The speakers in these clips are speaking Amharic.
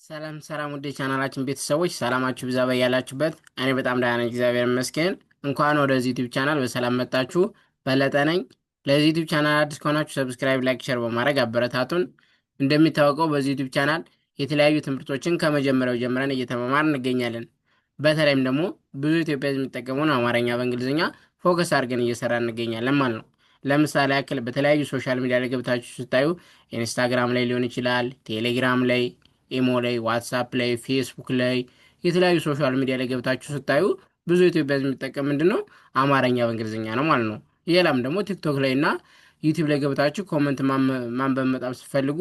ሰላም ሰላም ውድ ቻናላችን ቤተሰቦች ሰላማችሁ ይብዛ በያላችሁበት። እኔ በጣም ደህና ነኝ፣ እግዚአብሔር ይመስገን። እንኳን ወደዚህ ዩቲዩብ ቻናል በሰላም መጣችሁ። በለጠ ነኝ። ለዚህ ዩቲዩብ ቻናል አዲስ ከሆናችሁ subscribe፣ like፣ share በማድረግ አበረታቱን። እንደሚታወቀው በዚህ ዩቲዩብ ቻናል የተለያዩ ትምህርቶችን ከመጀመሪያው ጀምረን እየተመማርን እንገኛለን። በተለይም ደግሞ ብዙ ኢትዮጵያ የሚጠቀመውን አማርኛ በእንግሊዝኛ focus አድርገን እየሰራ እንገኛለን ማለት ነው። ለምሳሌ ያክል በተለያዩ social media ላይ ገብታችሁ ስታዩ ኢንስታግራም ላይ ሊሆን ይችላል፣ ቴሌግራም ላይ፣ ኢሞ ላይ፣ ዋትሳፕ ላይ፣ ፌስቡክ ላይ የተለያዩ social media ላይ ገብታችሁ ስታዩ ብዙ ኢትዮጵያ የሚጠቀም ምንድን ነው አማርኛ በእንግሊዝኛ ነው ማለት ነው። ሌላም ደግሞ ቲክቶክ ላይ እና ዩቲዩብ ላይ ገብታችሁ comment ማንበብ መጻፍ ስትፈልጉ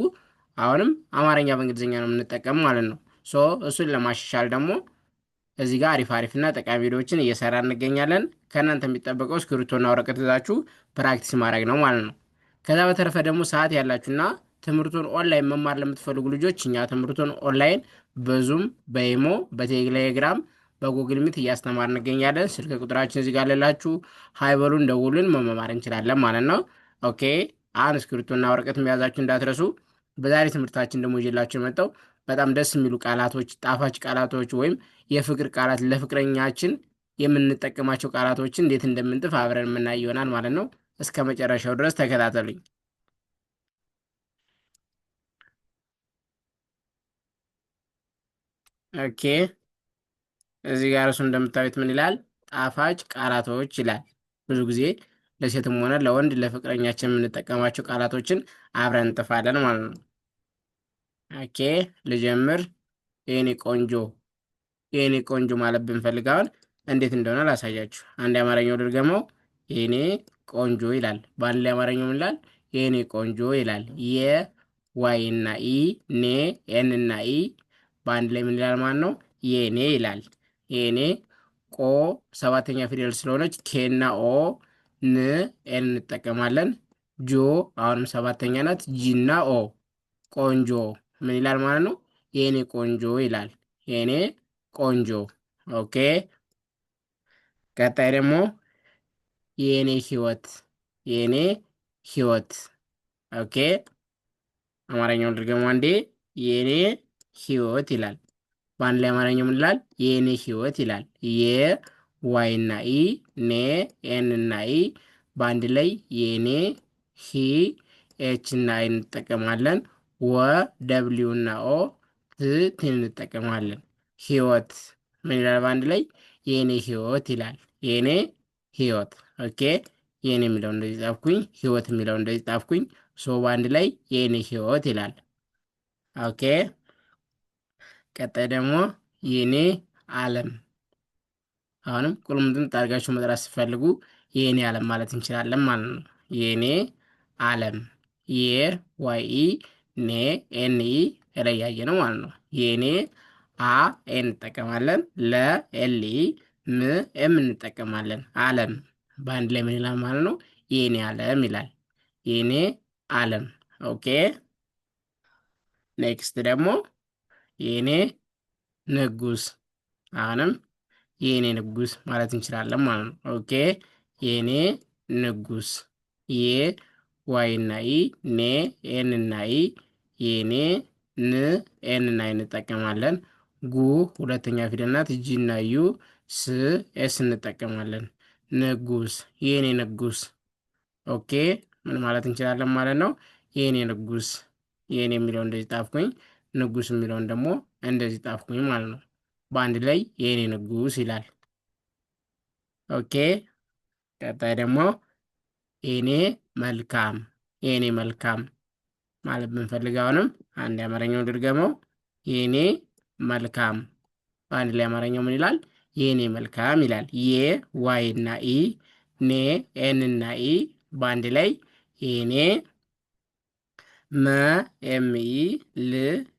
አሁንም አማርኛ በእንግሊዝኛ ነው የምንጠቀም ማለት ነው። So እሱን ለማሻሻል ደግሞ እዚህ ጋር አሪፍ አሪፍና ጠቃሚ ቪዲዮዎችን እየሰራ እንገኛለን። ከእናንተ የሚጠበቀው እስክሪብቶና ወረቀት ይዛችሁ practice ማድረግ ነው ማለት ነው። ከዛ በተረፈ ደግሞ ሰዓት ያላችሁና ትምህርቱን ኦንላይን መማር ለምትፈልጉ ልጆች እኛ ትምህርቱን ኦንላይን በዙም፣ በኢሞ፣ በቴሌግራም፣ በጉግል ሚት እያስተማር እንገኛለን። ስልክ ቁጥራችን እዚህ ጋር አለላችሁ። Hi በሉን፣ ደውሉን፣ መመማር እንችላለን ማለት ነው። Okay፣ አሁን እስክሪብቶና ወረቀት መያዛችሁ እንዳትረሱ። በዛሬ ትምህርታችን ደግሞ ይዤላችሁ የመጣው በጣም ደስ የሚሉ ቃላቶች፣ ጣፋጭ ቃላቶች ወይም የፍቅር ቃላት ለፍቅረኛችን የምንጠቀማቸው ቃላቶችን እንዴት እንደምንጥፍ አብረን የምናይ ይሆናል ማለት ነው። እስከ መጨረሻው ድረስ ተከታተሉኝ። Okay፣ እዚህ ጋር እሱ እንደምታዩት ምን ይላል? ጣፋጭ ቃላቶች ይላል። ብዙ ጊዜ ለሴትም ሆነ ለወንድ ለፍቅረኛችን የምንጠቀማቸው ቃላቶችን አብረን እንጥፋለን ማለት ነው። Okay፣ ልጀምር። የኔ ቆንጆ፣ የኔ ቆንጆ ማለት ብንፈልግ አሁን እንዴት እንደሆነ ላሳያችሁ። አንድ የአማርኛው ድርገመው የኔ ቆንጆ ይላል። በአንድ ላይ አማርኛው ምን ይላል? የኔ ቆንጆ ይላል። የ Y እና E ኔ N እና E በአንድ ላይ ምን ይላል ማለት ነው? የኔ ይላል። የኔ ቆ ሰባተኛ ፊደል ስለሆነች K እና O ን N እንጠቀማለን። ጆ አሁንም ሰባተኛ ናት። G እና O ቆንጆ ምን ይላል ማለት ነው? የኔ ቆንጆ ይላል። የኔ ቆንጆ። Okay። ቀጣይ ደግሞ የኔ ህይወት፣ የኔ ህይወት። Okay፣ አማርኛውን ድርገሙ አንዴ። የኔ ህይወት ይላል። በአንድ ላይ አማርኛው ምን ይላል? የኔ ህይወት ይላል። የ Y እና E ኔ N እና E በአንድ ላይ የኔ ሂ H እና I እንጠቀማለን። ወ W እና O ት T ን እንጠቀማለን። ህይወት ምን ይላል? በአንድ ላይ የኔ ህይወት ይላል። የኔ ህይወት። Okay፣ የኔ የሚለው እንደዚህ ጻፍኩኝ፣ ህይወት የሚለው እንደዚህ ጻፍኩኝ። So በአንድ ላይ የኔ ህይወት ይላል። Okay፣ ቀጣይ ደግሞ የኔ ዓለም። አሁንም ቁልምጥምጥ አድርጋችሁ መጥራት ስትፈልጉ የኔ ዓለም ማለት እንችላለን ማለት ነው። የኔ ዓለም የ Y E ኔ N E ላይ ያየ ነው ማለት ነው። የኔ አ A እንጠቀማለን። ለ L E ም M እንጠቀማለን። ዓለም በአንድ ላይ ምን ይላል ማለት ነው? የኔ ዓለም ይላል። የኔ ዓለም። Okay፣ next ደግሞ የኔ ንጉስ። አሁንም የኔ ንጉስ ማለት እንችላለን ማለት ነው። Okay፣ የኔ ንጉስ የ Y እና E ኔ N እና E የኔ ን N እና I እንጠቀማለን። ጉ ሁለተኛ ፊደል ናት። G እና U ስ S እንጠቀማለን። ንጉስ፣ የኔ ንጉስ። Okay፣ ምን ማለት እንችላለን ማለት ነው? የኔ ንጉስ። የኔ የሚለው እንደዚህ ጣፍኩኝ፣ ንጉስ የሚለውን ደግሞ እንደዚህ ጣፍኩኝ ማለት ነው። በአንድ ላይ የኔ ንጉስ ይላል። Okay፣ ቀጣይ ደግሞ የኔ መልካም፣ የኔ መልካም ማለት ብንፈልግ አሁንም አንድ የአማርኛው ድርገመው የኔ መልካም። በአንድ ላይ አማርኛው ምን ይላል? የኔ መልካም ይላል። የ Y እና E ኔ N እና E በአንድ ላይ የኔ መ M E ል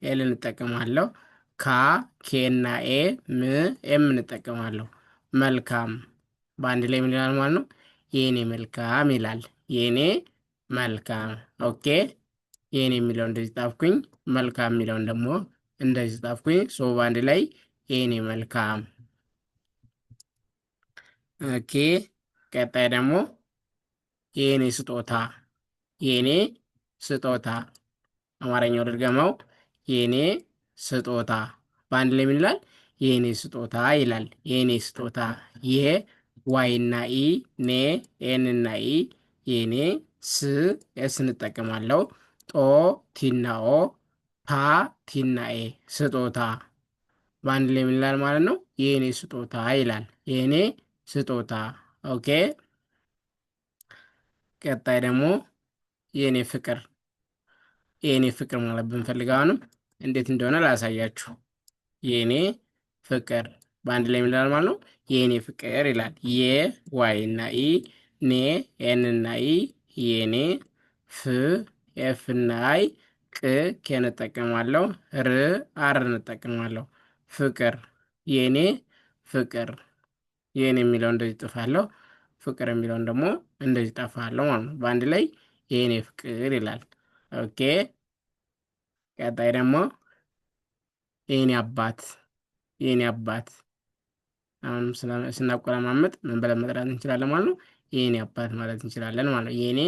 L እንጠቀማለሁ። ካ K እና A ም M እንጠቀማለሁ። መልካም በአንድ ላይ ምን ይላል ማለት ነው? የኔ መልካም ይላል። የኔ መልካም። Okay፣ የኔ የሚለው እንደዚህ ጣፍኩኝ፣ መልካም የሚለውን ደግሞ እንደዚህ ጣፍኩኝ። So በአንድ ላይ የኔ መልካም። Okay፣ ቀጣይ ደግሞ የኔ ስጦታ፣ የኔ ስጦታ። አማርኛው ድርገመው የኔ ስጦታ በአንድ ላይ ምን ይላል? የኔ ስጦታ ይላል። የኔ ስጦታ የ Y እና E ኔ N እና E የኔ ስ S እንጠቀማለሁ። ጦ T ና O ታ T ና A ስጦታ በአንድ ላይ ምን ይላል ማለት ነው? የኔ ስጦታ ይላል። የኔ ስጦታ። Okay። ቀጣይ ደግሞ የኔ ፍቅር የኔ ፍቅር ማለት ብንፈልግ አሁንም እንዴት እንደሆነ ላሳያችሁ። የኔ ፍቅር በአንድ ላይ ይላል ማለት ነው። የኔ ፍቅር ይላል። የ Y እና E ኔ N እና E የኔ ፍ F እና I ቅ K እንጠቀማለሁ። ር R እንጠቀማለሁ። ፍቅር የኔ ፍቅር የኔ የሚለው እንደዚህ ጥፋለሁ። ፍቅር የሚለውን ደግሞ እንደዚህ ጠፋለሁ ማለት ነው። በአንድ ላይ የኔ ፍቅር ይላል። Okay። ቀጣይ ደግሞ የኔ አባት የኔ አባት አሁንም ስናቆለማመጥ ምን ብለን መጥራት እንችላለን ማለት ነው? የኔ አባት ማለት እንችላለን ማለት ነው። የኔ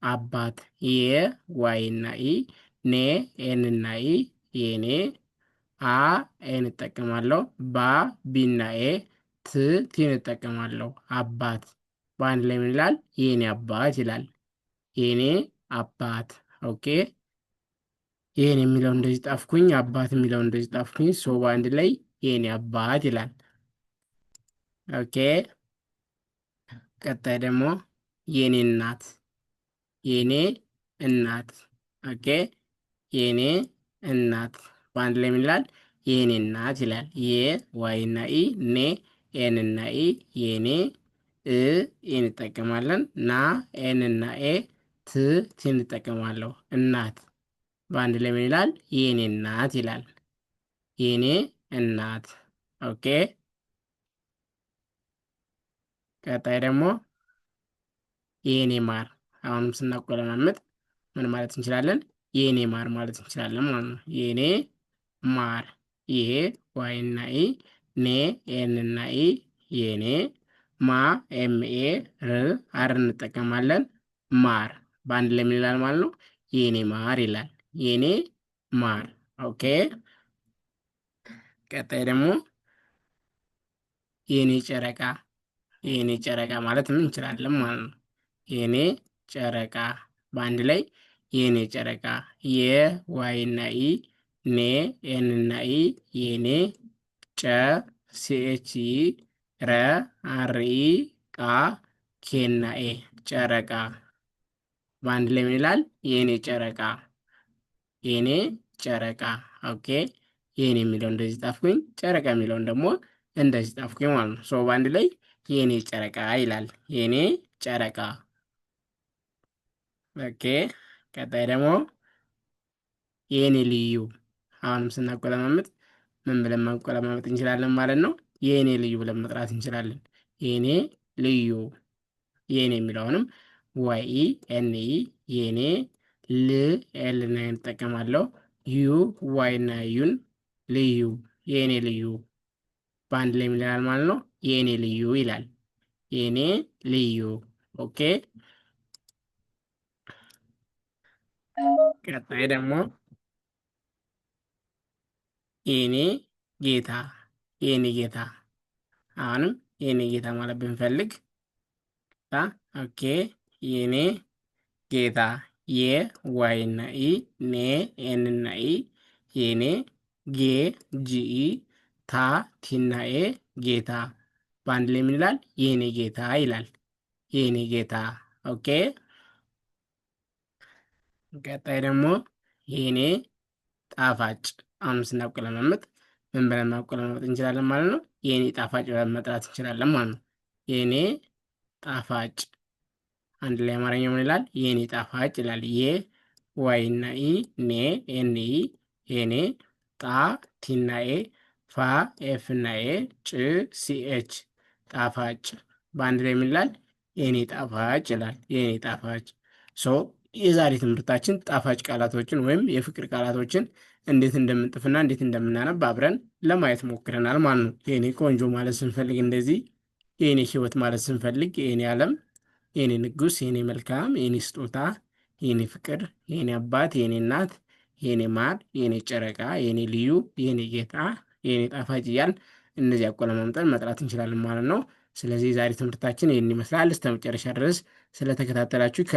አባት የ Y እና E ኔ N እና E የኔ አ A ን እጠቀማለሁ። ባ B እና A ት T ን እጠቀማለሁ። አባት በአንድ ላይ ምን ይላል? የኔ አባት ይላል። የኔ አባት። Okay የኔ የሚለው እንደዚህ ጣፍኩኝ፣ አባት የሚለው እንደዚህ ጣፍኩኝ። So በአንድ ላይ የኔ አባት ይላል። Okay ቀጣይ ደግሞ የኔ እናት የኔ እናት። Okay የኔ እናት በአንድ ላይ ምን ይላል? የኔ እናት ይላል። የ Y እና E ኔ N እና E የኔ እ E እንጠቀማለን። ና N እና A ት T እንጠቀማለሁ። እናት በአንድ ላይ ምን ይላል? የኔ እናት ይላል። የኔ እናት። Okay ቀጣይ ደግሞ የኔ ማር። አሁንም ስናቆለማምጥ ምን ማለት እንችላለን? የኔ ማር ማለት እንችላለን ማለት ነው። የኔ ማር የ Y እና E ኔ N እና E የኔ ማ M A ር R እንጠቀማለን። ማር በአንድ ላይ ምን ይላል ማለት ነው? የኔ ማር ይላል። የኔ ማር። Okay ቀጣይ ደግሞ የኔ ጨረቃ የኔ ጨረቃ ማለት ምን እንችላለን ማለት ነው። የኔ ጨረቃ በአንድ ላይ የኔ ጨረቃ የ Y እና E ኔ N እና E የኔ ጨ CH E ረ R E ቃ K እና A ጨረቃ በአንድ ላይ ምን ይላል? የኔ ጨረቃ የኔ ጨረቃ። Okay የኔ የሚለው እንደዚህ ጣፍኩኝ፣ ጨረቃ የሚለውን ደግሞ እንደዚህ ጣፍኩኝ ማለት ነው። So በአንድ ላይ የኔ ጨረቃ ይላል። የኔ ጨረቃ። Okay ቀጣይ ደግሞ የኔ ልዩ። አሁንም ስናቆለማመጥ ምን ብለን ማቆለማመጥ እንችላለን ማለት ነው? የኔ ልዩ ብለን መጥራት እንችላለን። የኔ ልዩ የኔ የሚለውንም Y E N E የኔ ል L ና እንጠቀማለሁ። U Y እና U ን ልዩ የኔ ልዩ በአንድ ላይ ምን ይላል ማለት ነው? የኔ ልዩ ይላል። የኔ ልዩ። Okay ቀጣይ ደግሞ የኔ ጌታ የኔ ጌታ። አሁንም የኔ ጌታ ማለት ብንፈልግ okay የኔ ጌታ የ Y እና E ኔ N እና E የኔ ጌ G E ታ T ና A ጌታ በአንድ ላይ ምን ይላል? የኔ ጌታ ይላል። የኔ ጌታ። Okay ቀጣይ ደግሞ የኔ ጣፋጭ። አሁንም ስናቆለማመጥ ምን ብለን ማቆለማመጥ እንችላለን ማለት ነው? የኔ ጣፋጭ ብለን መጥራት እንችላለን ማለት ነው። የኔ ጣፋጭ አንድ ላይ አማርኛው ምን ይላል? የኔ ጣፋጭ ይላል። የ Y እና E ኔ N E የኔ ጣ T እና A ፋ F እና A ጭ C H ጣፋጭ በአንድ ላይ ምን ይላል? የኔ ጣፋጭ ይላል። የኔ ጣፋጭ። So የዛሬ ትምህርታችን ጣፋጭ ቃላቶችን ወይም የፍቅር ቃላቶችን እንዴት እንደምንጥፍና እንዴት እንደምናነብ አብረን ለማየት ሞክረናል ማለት ነው። የኔ ቆንጆ ማለት ስንፈልግ እንደዚህ፣ የኔ ሕይወት ማለት ስንፈልግ የኔ ዓለም፣ የኔ ንጉስ፣ የኔ መልካም፣ የኔ ስጦታ፣ የኔ ፍቅር፣ የኔ አባት፣ የኔ እናት፣ የኔ ማር፣ የኔ ጨረቃ፣ የኔ ልዩ፣ የኔ ጌታ፣ የኔ ጣፋጭ እያልን እነዚህ አቆለማምጠን መጥራት እንችላለን ማለት ነው። ስለዚህ የዛሬ ትምህርታችን ይህን ይመስላል። እስከ መጨረሻ ድረስ ስለተከታተላችሁ ከልብ